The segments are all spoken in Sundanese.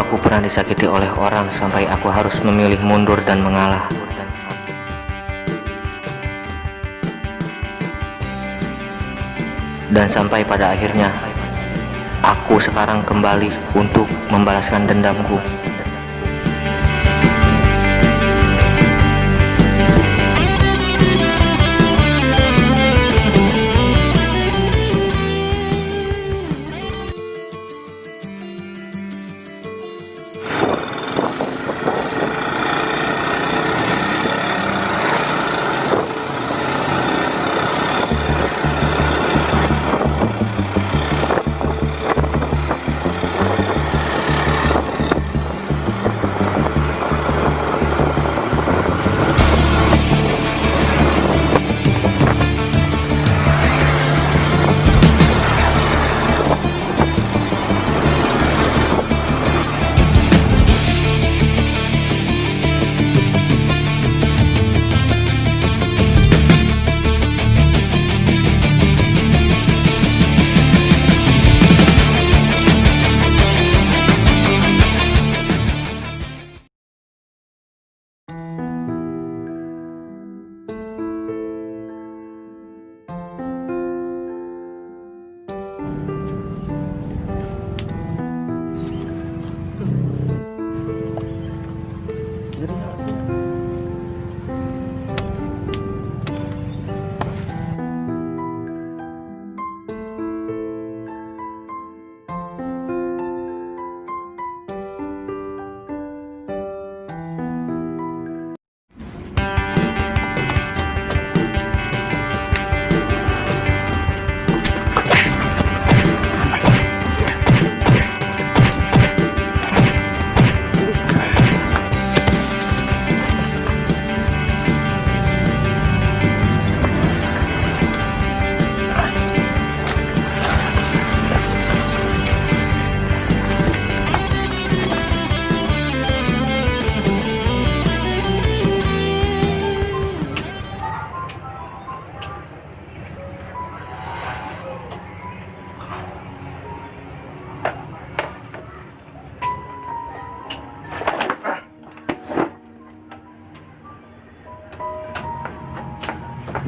Aku pernah disakiti oleh orang sampai aku harus memilih mundur dan mengalah. Dan sampai pada akhirnya, aku sekarang kembali untuk membalaskan dendamku.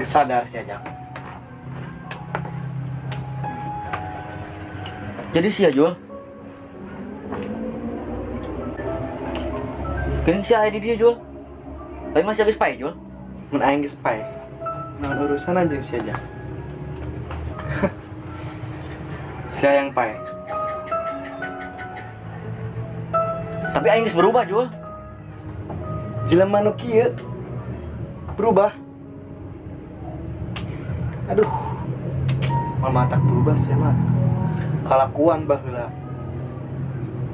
Geus sadar sia, Jak. Jadi sia, Jul. Geuning sia aya di dieu, Jul. Lain masih geus paeh, Jul. Mun aing geus paeh, naon urusan anjing sia, Jak? Sia yang paeh. Tapi aing geus berubah, Jul. Jelema nu kieu berubah. Aduh. Moal matak berubah sia mah. Kalakuan baheula.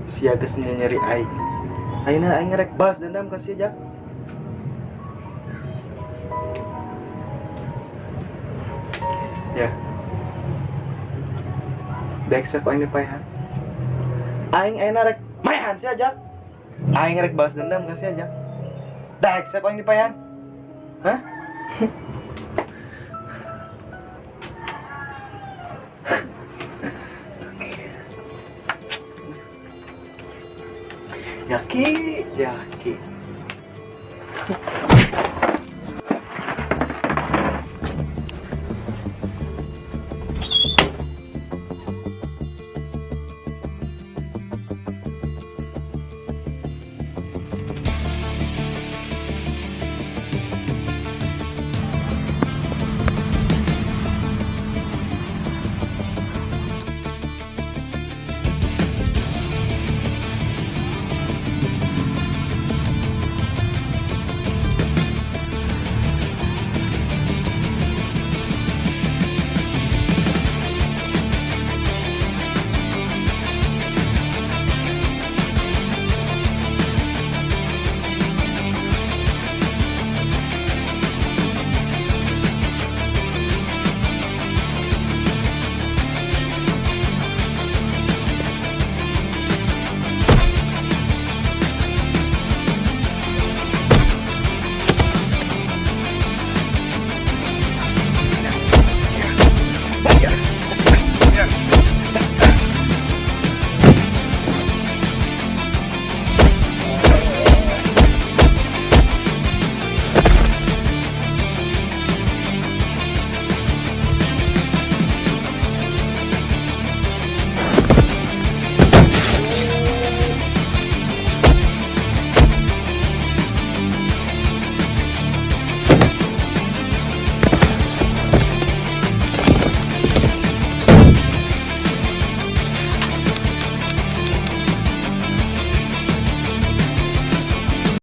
Sia geus nyeri aing. Ayeuna aing rek balas dendam ka sia, Jak. Ya. Daek sia ku aing dipaehan. Aing ayeuna rek maehan sia, Jak. Aing rek balas dendam ka sia, Jak. Daek sia ku aing dipaehan. Hah? Jaki, Jaki.